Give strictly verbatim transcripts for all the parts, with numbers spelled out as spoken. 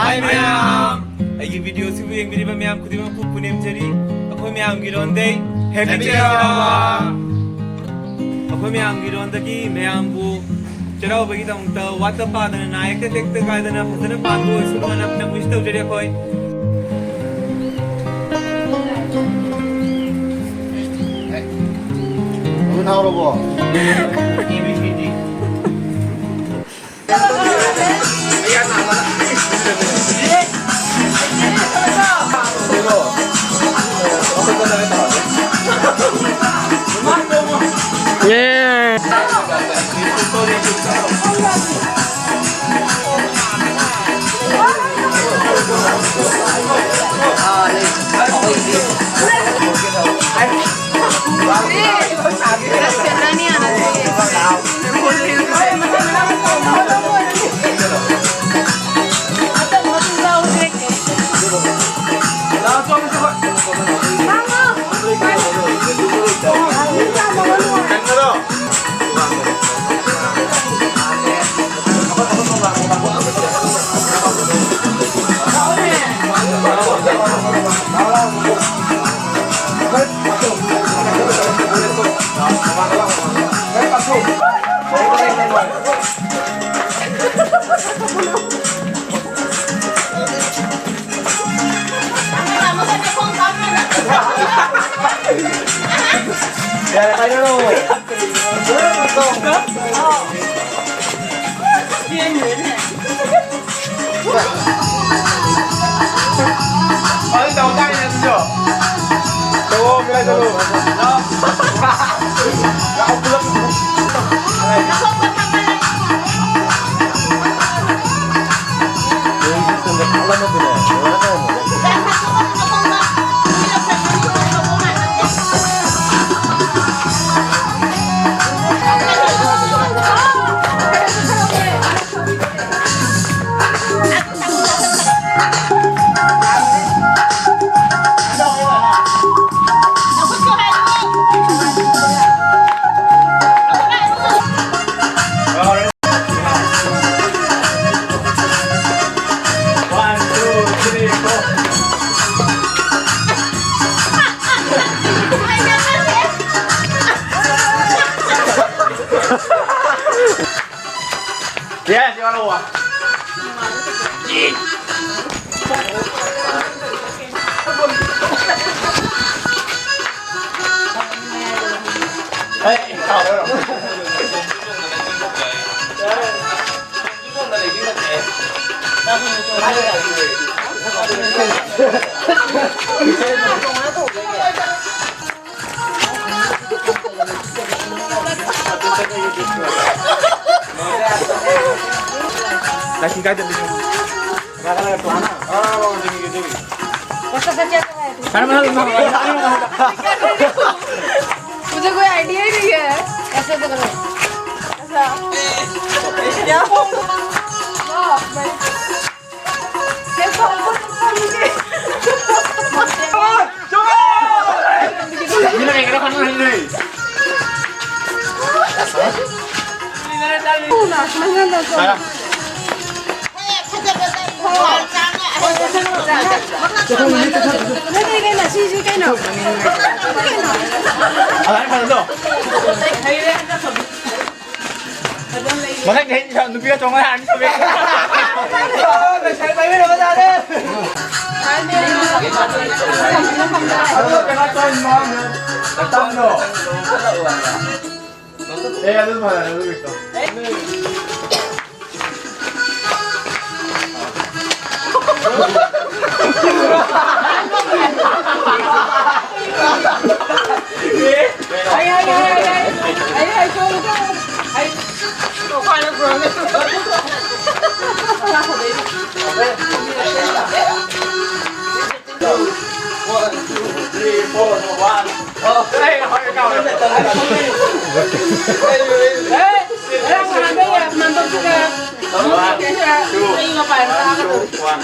ꯍꯥꯏ ꯃꯌꯥꯝ! ꯑꯩꯒꯤ ꯚꯤꯗꯤꯑꯣꯁꯤꯕꯨ ꯌꯦꯡꯕꯤꯔꯤꯕ ꯃꯌꯥꯝ ꯈꯨꯗꯤꯡꯃꯛꯄꯨ ꯄꯨꯅꯦꯝꯖꯔꯤ꯫ ꯑꯩꯈꯣꯏ ꯃꯌꯥꯝꯒꯤ ꯂꯣꯟꯗꯩ Happy ꯆꯩꯔꯥꯎꯕ! ꯑꯩꯈꯣꯏ ꯃꯌꯥꯝꯒꯤ ꯂꯣꯟꯗꯒꯤ ꯃꯌꯥꯝꯕꯨ ꯆꯩꯔꯥꯎꯕꯒꯤꯗꯃꯛꯇ ꯋꯥꯠꯇ ꯄꯥꯗꯅ, ꯅꯥ ꯌꯦꯛꯇ ꯇꯦꯛꯇ ꯀꯥꯏꯗꯅ ꯐꯖꯅ ꯄꯥꯟꯕ ꯑꯣꯏꯁꯅꯨ ꯍꯥꯏꯅ wish ꯇꯧꯖꯔꯤ ꯑꯩꯈꯣꯏ꯫ ꯍꯥꯎꯔꯕꯣ? Yes, you are over. Lagi kaget di sini. मुझे कोई आइडिया ही नहीं है। ऐसे तो करो। ऐसा। क्या? वाह, भाई। ꯃꯊꯪꯗꯤ ꯑꯩ ꯅꯨꯄꯤꯒ ꯆꯣꯡꯉ ꯍꯥꯏꯔꯅꯤ꯫ ꯂꯩꯁꯥꯕꯤ ꯄꯥꯏꯕꯤꯔꯕ ꯖꯥꯠꯅꯦ꯫ ꯑꯗꯨ ꯀꯩꯅꯣ ꯇꯧꯔꯤꯅꯣ? ꯃꯇꯝꯗꯣ꯫ ꯑꯦ, ꯑꯗꯨ ꯐꯔꯦ, ꯑꯗꯨ ꯀꯩꯅꯣ꯫ One, two, three, four, one. Oh, hey, how you going? Hey, hey, hey, hey, one, two, one.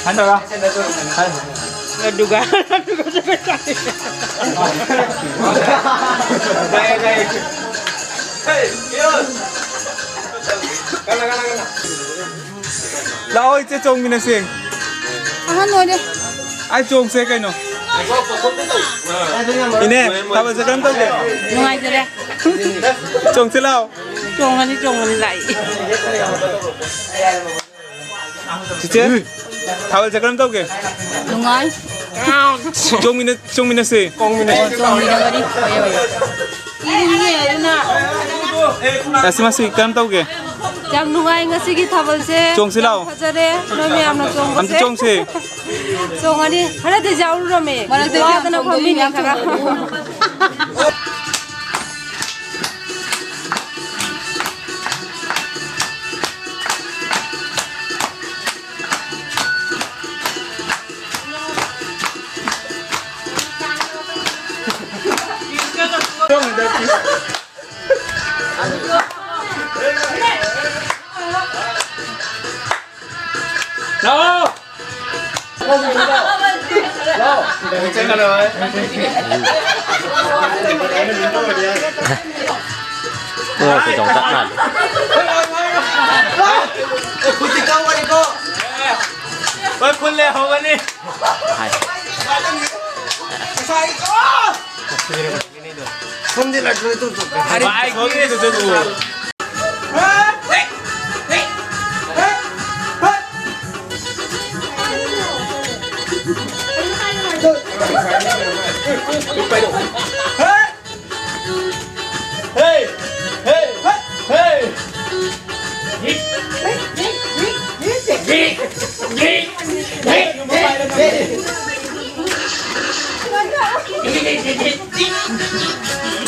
ꯍꯟꯗꯧꯔꯥ? ꯑꯗꯨꯒ ꯂꯥꯛꯑꯣ, ꯏꯆꯦ, ꯆꯣꯡꯃꯤꯟꯅꯁꯦ꯫ ꯑꯍꯟ ꯑꯣꯏꯔꯦ꯫ ꯑꯩ ꯆꯣꯡꯁꯦ ꯀꯩꯅꯣ꯫ ꯏꯅꯦ, ꯊꯥꯕꯜꯁꯦ ꯀꯔꯝ ꯇꯧꯒꯦ? ꯅꯨꯡꯉꯥꯏꯖꯔꯦ꯫ ꯆꯣꯡꯁꯤ ꯂꯥꯛꯑꯣ꯫ ꯆꯣꯡꯉꯅꯤ, ꯆꯣꯡꯉꯅꯤ, ꯂꯥꯛꯏ꯫ ꯆꯤꯆꯦ, ꯊꯥꯕꯜꯁꯦ ꯀꯔꯝ ꯇꯧꯒꯦ? ꯅꯨꯡꯉꯥꯏ꯫ ꯆꯣꯡꯃꯤꯟꯅ-, ꯆꯣꯡꯃꯤꯟꯅꯁꯦ꯫ ꯆꯣꯡꯃꯤꯟꯅꯒꯅꯤ꯫ ꯍꯣꯏ, ꯍꯣꯏ꯫ ꯌꯥꯁꯤ ꯃꯥꯁꯤ ꯀꯔꯝ ꯇꯧꯒꯦ? ꯌꯥꯝ ꯅꯨꯡꯉꯥꯏ ꯉꯁꯤꯒꯤ ꯊꯥꯕꯜꯁꯦ꯫ ꯆꯣꯡꯁꯤ ꯂꯥꯛꯑꯣ꯫ ꯌꯥꯝ ꯐꯖꯔꯦ꯫ ꯅꯣꯏ ꯃꯌꯥꯝꯅ ꯆꯣꯡꯕꯁꯦ꯫ ꯑꯝꯇ ꯆꯣꯡꯁꯦ꯫ ꯆꯣꯡꯉꯅꯤ꯫ ꯈꯔꯗꯤ ꯌꯥꯎꯔꯨꯔꯝꯃꯦ꯫ ꯃꯔꯛꯇ ꯋꯥꯗꯅ ꯐꯝꯃꯤꯅꯦ ꯈꯔ꯫ ꯍꯣꯏ, ꯐꯨꯜ ꯂꯩꯍꯧꯒꯅꯤ꯫ ꯍꯥꯏ꯫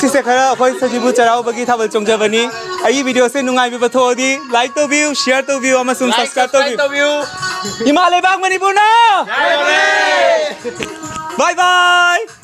ꯁꯤꯁꯦ ꯈꯔ ꯑꯩꯈꯣꯏ ꯁꯖꯤꯕꯨ ꯆꯩꯔꯥꯎꯕꯒꯤ ꯊꯥꯕꯜ ꯆꯣꯡꯖꯕꯅꯤ꯫ ꯑꯩꯒꯤ ꯚꯤꯗꯤꯑꯣꯁꯦ ꯅꯨꯡꯉꯥꯏꯕꯤꯕ ꯊꯣꯛꯑꯗꯤ like ꯇꯧꯕꯤꯌꯨ, share ꯇꯧꯕꯤꯌꯨ ꯑꯃꯁꯨꯡ like, subscribe ꯇꯧꯕꯤꯌꯨ꯫ Subscribe ꯇꯧꯕꯤꯌꯨ꯫ ꯏꯃꯥ ꯂꯩꯕꯥꯛ ꯃꯅꯤꯄꯨꯔꯅ! ꯖꯥꯏ ꯍꯣ! Bye bye!